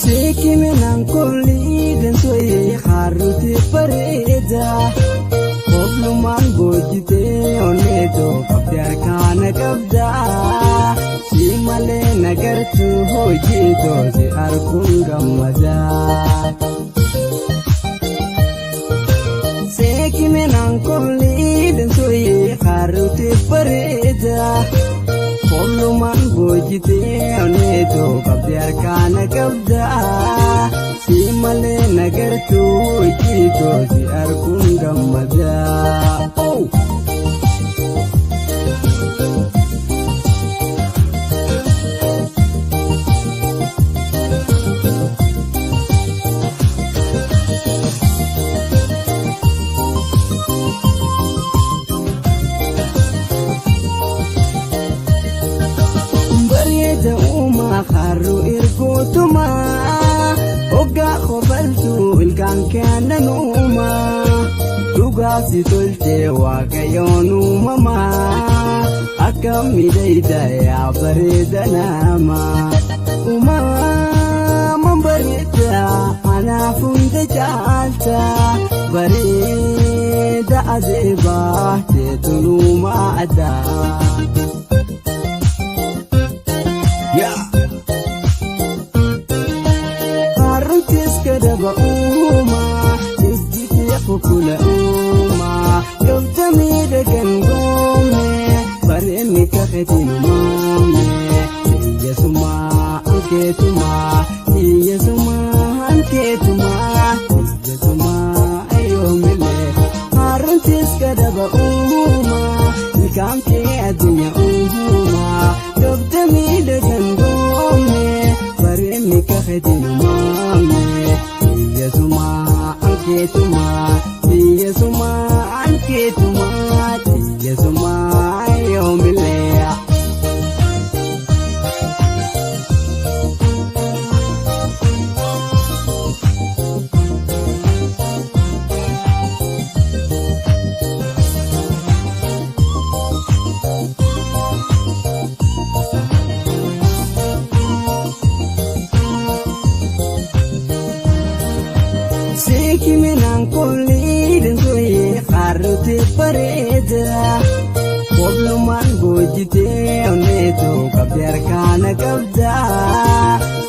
Seekiminaan kolii dansoyee haruuti bareeda. Oblumaan boojjitee onneetoo qabdi harkaana qabda. Si malee nagartuu hojiitoo si arguun gammada. Seekiminaan kolii dansoyee haruuti bareeda. Oblumaan boojjitee onneetoo qabdi harkaana qabda. Si malee nagartuu hojiitoo si arguun gammada. Oh! Bareeda uumaa harruu ergootumaa hoggaa kofaltuu ilkaan kennan uumaa dhugaasi tolchee waaqayyoon uumamaa akka miidhagda yaa bareeda namaa uumamaan bareeda anaaf hunda caalta bareeda adeebaa teetuun uumaa addaa. Yeah. Harrootis gadaba uumaa, ijji kee kukula uumaa, gabta miidhagan goome, bareenni kaketiin uumame, iyyesumaa ankeetumaa, iyyesumaa ankeetumaa, iyyesumaa ayyoomile. Harrootis gadaba uumaa, ilkaan kee addunyaa uumaa, gabta miidhagan goome, bareenni kaketiin uumame, iyyesumaa ankeetumaa, iyyesumaa ankeetumaa, iyyesumaa ayyoomile. Seekiminaan kolii dansoyee harruuti bareeda. Oblumaan boojjitee onneetoo qabdi harkaana qabda.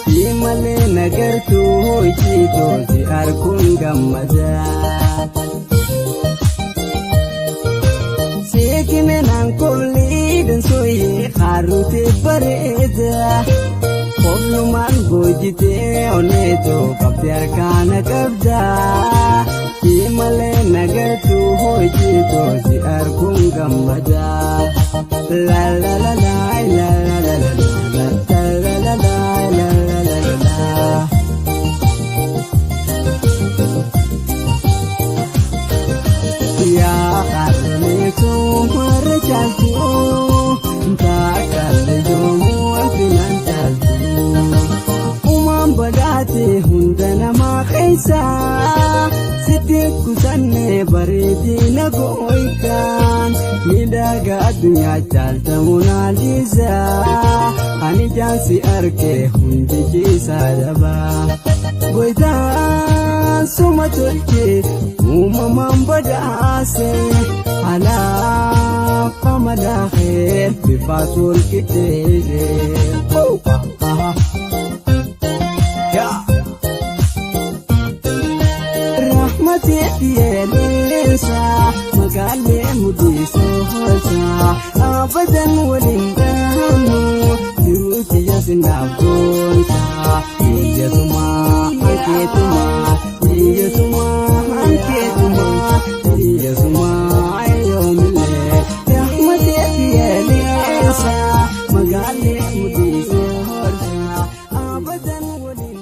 Si malee nagartuu hojiitoo si arguun gammada. Seekiminaan kolii dansoyee harruuti bareeda. Oblumaan boojjitee onneetoo qabdi harkaana qabda. Si malee nagartuu hojiitoo si arguun gammada. La la la la la la la la la la la la la la la la la. Yaa harreetuu warra caaltuu taakkalle yoomuu wanti caaltuu. Uumaan badhaate hunda namaa keessa sitti kusannee bareedina gooytaan miidhaga addunyaa caalta Monaaliza ani jaansi arge hundi ciisaa dhabaa. Goytaan suma tolchee uumamaan badhaase alaaf amala kee bifaas wal qixxeesse. Rahmatee yeeleensa magaalee mudhiisoosa abadan waliin dhahamu jiruuti yasinaaf goonsa iyyesumaa ankeetumaa iyyesumaa ankeetumaa iyyesumaa yoomillee rahmatee yeeleensa magaalee mudhiisoosa abadan waliin.